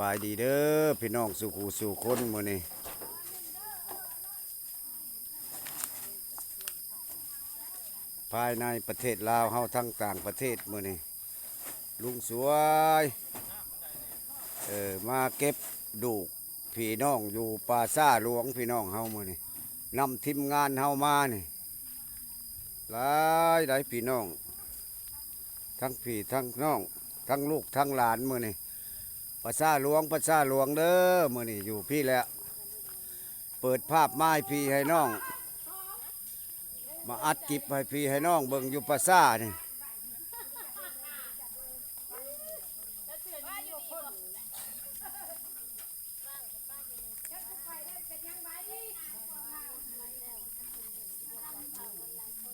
ສະບາຍດີເດີພີ່ນ້ອງສູ່ຄູ່ສູ່ຄົນ ມື້ນີ້ພາຍໃນປະເທດລາວເຮົາ ທັງຕ່າງປະເທດ ມື້ນີ້ລຸງສວຍ ເອີ ມາເກັບດູກພີ່ນ້ອງຢູ່ປ່າຊ້າຫຼວງ ພີ່ນ້ອງເຮົາມື້ນີ້ ນຳທີມງານເຮົາມານີ້ ຫຼາຍໃດ໋ພີ່ນ້ອງ ທັງພີ່ທັງນ້ອງ ທັງລູກທັງຫຼານມື້ນີ້ ປາຊ້າຫຼວງ ປາຊ້າຫຼວງເດີ ມື້ນີ້ຢູ່ພີ້ແຫຼະ ເປີດພາບມາໃຫ້ພີ່ໃຫ້ນ້ອງ ມາອັດກິບໃຫ້ພີ່ໃຫ້ນ້ອງເບິ່ງຢູ່ປາຊ້ານີ້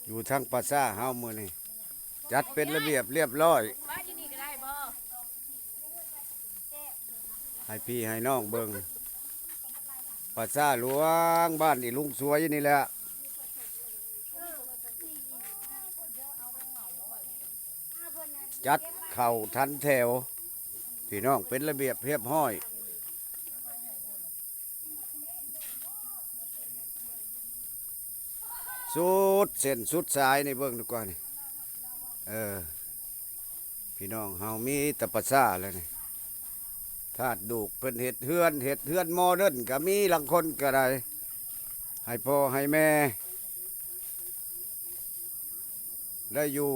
ຢູ່ທາງປາຊ້າເຮົາມື້ນີ້ ຈັດເປັນລະບຽບລຽບຮ້ອຍ ໃຫ້ພີ່ໃຫ້ນ້ອງເບິ່ງ ປາຊ້າຫຼວງ ບ້ານອີລຸງສວຍນີ້ແຫຼະ ຈັດເຂົ້າທັນແຖວ ພີ່ນ້ອງ ເປັນລະບຽບຮຽບຮ້ອຍ ສຸດເສັ້ນສຸດສາຍນີ້ ເບິ່ງດູກ່ອນນີ້ ເອີ ພີ່ນ້ອງເຮົາມີແຕ່ປາຊ້າແລ້ວນີ້ ທາດດູກເພິ່ນເຮັດເຮືອນ ເຮັດເຮືອນໂມເດີນກະມີ ລາງຄົນກະໄດ້ ໃຫ້ພໍ່ໃຫ້ແມ່ ໄດ້ຢູ່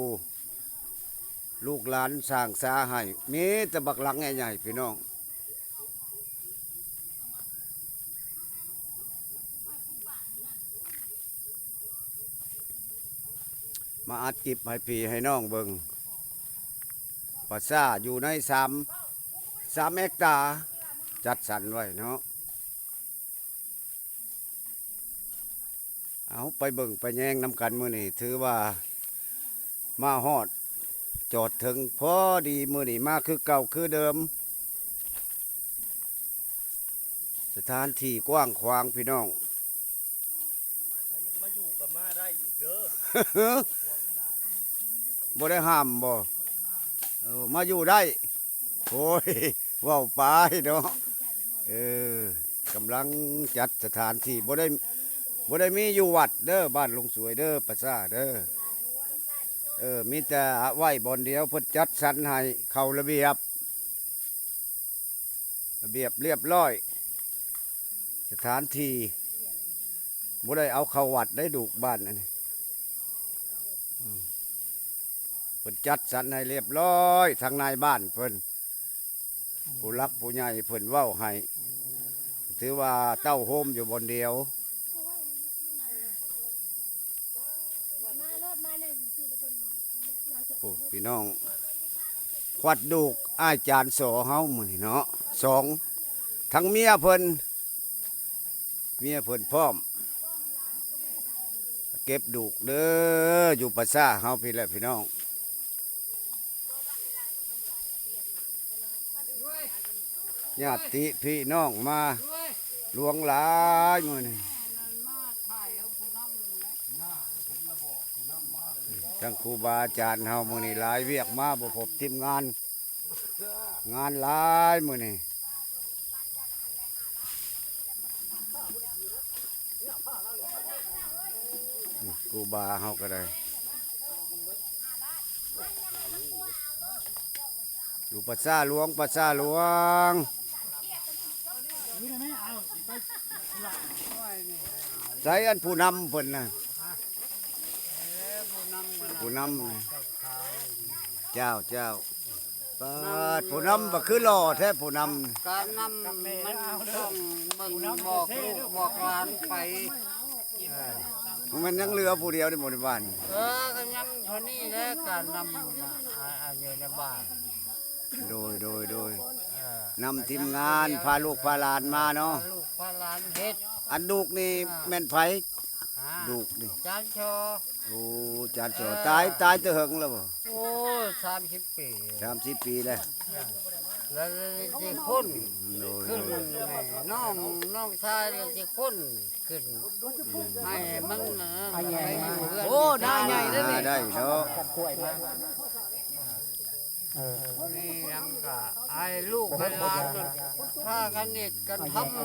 ລູກຫຼານສ້າງສາໃຫ້ ມີແຕ່ບັກຫຼັງໃຫຍ່ໆ ພີ່ນ້ອງ ມາອັດກິບໃຫ້ພີ່ໃຫ້ນ້ອງເບິ່ງ ປາຊ້າຢູ່ໃນສາມ ສາມເຮັກຕາ ຈັດສັນໄວ້ເນາະ. ເອົາ ໄປເບິ່ງໄປແຍງນຳກັນ ມື້ນີ້ຖືວ່າມາຮອດຈອດເຖິງພໍດີ ມື້ນີ້ມາຄືເກົ່າຄືເດີມ ສະຖານທີ່ກວ້າງຂວາງ ພີ່ນ້ອງ ມາຢູ່ກໍມາໄດ້ອີກເດີ ບໍ່ໄດ້ຫ້າມບໍ່? ເອີ ມາຢູ່ໄດ້ ໂອ້ຍ ເວົ້າໄປເນາະ ເອີ ກຳລັງຈັດສະຖານທີ່ ບໍ່ໄດ້ ບໍ່ໄດ້ມີຢູ່ວັດເດີ ບ້ານລົງສວຍເດີ ປາຊ້າເດີ ເອີ ມີແຕ່ໄວ້ບ່ອນດຽວ ເພິ່ນຈັດສັນໃຫ້ເຂົ້າລະບຽບ ລະບຽບລຽບຮ້ອຍ ສະຖານທີ່ ບໍ່ໄດ້ເອົາເຂົ້າວັດໄດ້ ລູກບ້ານອັນນີ້ ອືມ ເພິ່ນຈັດສັນໃຫ້ລຽບຮ້ອຍ ທາງນາຍບ້ານເພິ່ນ ຜູ້ຫຼັກຜູ້ໃຫຍ່ເພິ່ນເວົ້າໃຫ້ ຖືວ່າເຕົ້າໂຮມຢູ່ບ່ອນດຽວ. ໂອ້ ພີ່ນ້ອງ ຄວັດດູກອ້າຍຈານສໍເຮົາມື້ນີ້ເນາະ ສອງ ທັງເມຍເພິ່ນ ເມຍເພິ່ນພ້ອມ ເກັບດູກເດີ ຢູ່ປາຊ້າເຮົາພີ້ແຫຼະ ພີ່ນ້ອງ. ຍາດຕິພີ່ນ້ອງມາຫຼວງຫຼາຍມື້ນີ້ ທັງຄູບາອາຈານເຮົາມື້ນີ້ຫຼາຍວຽກ ມາບໍ່ພົບທີມງານ ງານຫຼາຍມື້ນີ້. ນີ້ ຄູບາເຮົາກໍໄດ້ ຢູ່ປາຊ້າຫຼວງ ປາຊ້າຫຼວງ ໃສອັນຜູ້ນຳເພິ່ນນະ? ຜູ້ນຳ ເຈົ້າ ເຈົ້າ. ປາດ ຜູ້ນຳບໍ່ຄືຫຼໍ່ແທ້ ຜູ້ນຳ ການນຳມັນຕ້ອງເບິ່ງບອກລູກບອກຫຼານໄປ ເອີ ມັນຍັງເຫຼືອຜູ້ດຽວໃນໝູ່ບ້ານ ເອີ ກໍຍັງເທົ່ານີ້ແຫຼະ ການນຳ ອາ ອາ ຢູ່ໃນບ້ານ ໂດຍ ໂດຍ ໂດຍ ເອີ ນຳທີມງານ ພາລູກພາຫຼານມາເນາະ ພາລູກພາຫຼານເຮັດ ອັນລູກນີ້ ອ່າ ແມ່ນໃຜ? ອ່າ ລູກນີ້ ຈານຊໍ ໂອ້ ຈານຊໍ ເອີ ຕາຍ ຕາຍແຕ່ເຫິງແລ້ວບໍ່? ໂອ້ຍ ສາມສິບປີ ສາມສິບປີແລ້ວ ເອີ ແລ້ວຊິຄົນ ໂດຍ ຂຶ້ນ ໂດຍ ນ້ອງ ນ້ອງຊາຍແລ້ວຊິຄົນຂຶ້ນ ໃຫ້ມັນ ໃຫ້ມັນຢູ່ເຮືອນ ໂອ້ ນາໃຫຍ່ເດ້ນີ້ ໄດ້ເນາະ ກັບກ້ວຍມາ. ເອີ ມີຫຍັງກະໃຫ້ລູກໃຫ້ຫຼານພາກັນເຮັດກັນທຳ ເອີ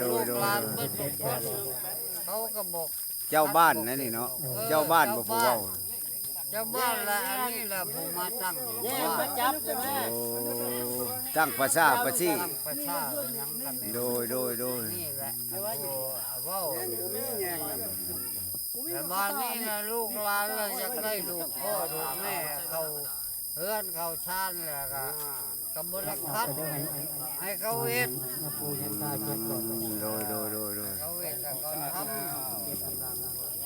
ລູກຫຼານເບິດທຸກຄົນ ເຂົາກໍບອກ ເຈົ້າບ້ານນັ້ນນີ້ເນາະ ເອີ ເຈົ້າບ້ານບໍ່ຜູ້ເວົ້າ ເຈົ້າບ້ານລະ ອັນນີ້ລະຜູ້ມາຕັ້ງ ແຍກມາຈັບເລີຍແມ່ ໂອ້ ຕັ້ງປະຊາປະຊີ ຕັ້ງປະຊາຫຍັງກັນ ໂດຍ ໂດຍ ໂດຍ ນີ້ແຫຼະ ເວົ້າ ແຕ່ບາດນີ້ນະ ລູກຫຼານລະຢາກໄດ້ລູກພໍ່ລູກແມ່ເຂົ້າເຮືອນເຂົ້າຊານແລ້ວກະ ກະບໍ່ໄດ້ຂັດ ໃຫ້ເຂົາເຮັດ ອືມ ໂດຍ ໂດຍ ໂດຍ ໂດຍ ເຂົາເຮັດແລ້ວກໍທຳ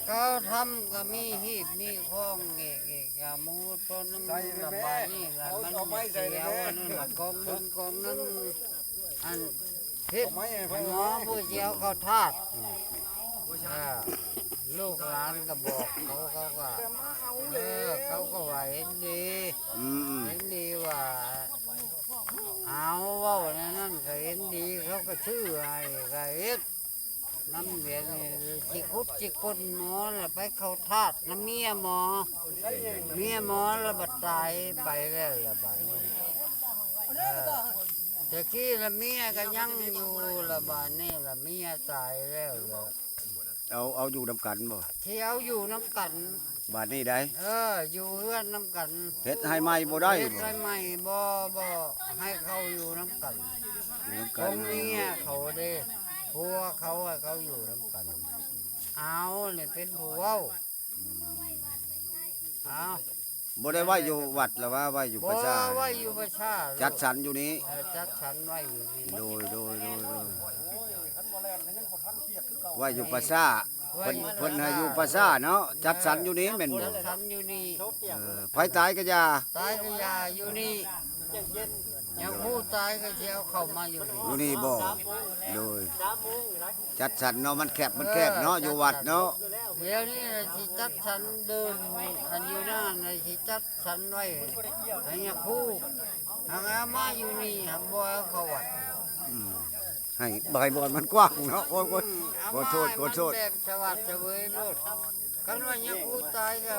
ເຂົາທຳກໍມີຮີບມີຄອງ ເອກເອກກະໝູ່ຕົນໜຶ່ງ ລະບາດນີ້ລະມັນເສຍ ອັນນັ້ນລະກອງບຸນກອງໜຶ່ງ ອັນ ເຮັດໃຫ້ໝໍຜູ້ຊິເອົາເຂົ້າທາດ ເອີ ລູກຫຼານກໍບອກເຂົາ ເຂົາກໍ ເອີ ເຂົາກໍວ່າເຫັນດີ ອືມ ເຫັນດີວ່າ ເຮົາເວົ້າແນວນັ້ນກໍເຫັນດີ ເຂົາກໍຊື້ໃຫ້ກໍເຮັດ ນຳເດ ຊິຂຸດຊິຄົ້ນໝໍລະໄປເຂົ້າທາດນຳເມຍໝໍ ເມຍໝໍລະບັດຕາຍໄປແລ້ວລະບາດນີ້ ເອີ ແຕ່ກີ້ລະເມຍກໍຍັງຢູ່ລະ ບາດນີ້ລະເມຍຕາຍແລ້ວລະ ເອົາ ເອົາຢູ່ນຳກັນບໍ່ ຊິເອົາຢູ່ນຳກັນ ບາດນີ້ໃດ ເອີ ຢູ່ເຮືອນນຳກັນ ເຮັດໃຫ້ໃໝ່ບໍ່ໄດ້ ເຮັດໃຫ້ໃໝ່ບໍ່ ບໍ່ ໃຫ້ເຂົາຢູ່ນຳກັນ ຢູ່ນຳກັນ ຜົວເມຍເຂົາເດ້ ຜົວເຂົາໃຫ້ເຂົາຢູ່ນຳກັນ ເອົາ ນີ້ເປັນຜູ້ເວົ້າ ອືມ ເອົາ ບໍ່ໄດ້ໄວ້ຢູ່ວັດລະວ່າ ໄວ້ຢູ່ປະຊາ ບໍ່ ໄວ້ຢູ່ປະຊາ ຈັດສັນຢູ່ນີ້ ເອີ ຈັດສັນໄວ້ຢູ່ນີ້ ໂດຍ ໂດຍ ໂດຍ ໂດຍ ໄວ້ຢູ່ປະຊາ ເພິ່ນ ເພິ່ນໃຫ້ຢູ່ປະຊາເນາະ ຈັດສັນຢູ່ນີ້ແມ່ນບໍ່ ຈັດສັນຢູ່ນີ້ ເອີ ໃຜຕາຍກໍຢ່າ ຕາຍກໍຢ່າຢູ່ນີ້ ຍັງຜູ້ຕາຍກໍຊິເອົາເຂົ້າມາຢູ່ນີ້ ຢູ່ນີ້ບໍ່ ໂດຍ ຈັດສັນເນາະ ມັນແຄບ ມັນແຄບເນາະ ເອີ ຈັດສັນ ຢູ່ວັດເນາະ ດຽວນີ້ລະຊິຈັດສັນເດີ່ນ ອັນຢູ່ນັ້ນລະຊິຈັດສັນໄວ້ໃຫ້ຍາຄູ ຫາກເອົາມາຢູ່ນີ້ ຫາກບໍ່ເອົາເຂົ້າວັດ ອືມ ໃຫ້ ໃຫ້ບ່ອນມັນກວ້າງເນາະ ໂອ້ຍ ໂອ້ຍ ອືມ ຂໍໂທດ ເອົາມາໃຫ້ມັນແບບສະຫວັດສະເຫວີຍໂລດ ຄັນວ່າຍາຄູຕາຍກໍ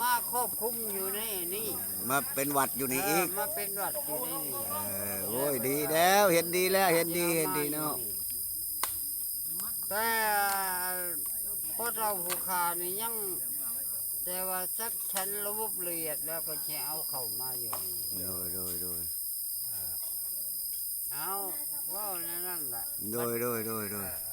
ມາຄອບຄຸມຢູ່ໃນນີ້ ມາເປັນວັດຢູ່ນີ້ອີກ ເອີ ມາເປັນວັດຢູ່ໃນນີ້ ເອີ ໂອ້ຍ ດີແລ້ວ ເຫັນດີແລ້ວ ເຫັນດີ ເຫັນດີເນາະ ແຕ່ພໍ່ເຖົ້າຜູ້ຂ້ານີ້ຍັງ ແຕ່ວ່າຈັດສັນລະບົບລະອຽດແລ້ວກໍຊິເອົາເຂົ້າມາຢູ່ນີ້ ໂດຍ ໂດຍ ໂດຍ ເອີ ເອົາ ເວົ້າແນວນັ້ນລະ ໂດຍ ໂດຍ ໂດຍ ໂດຍ ເອີ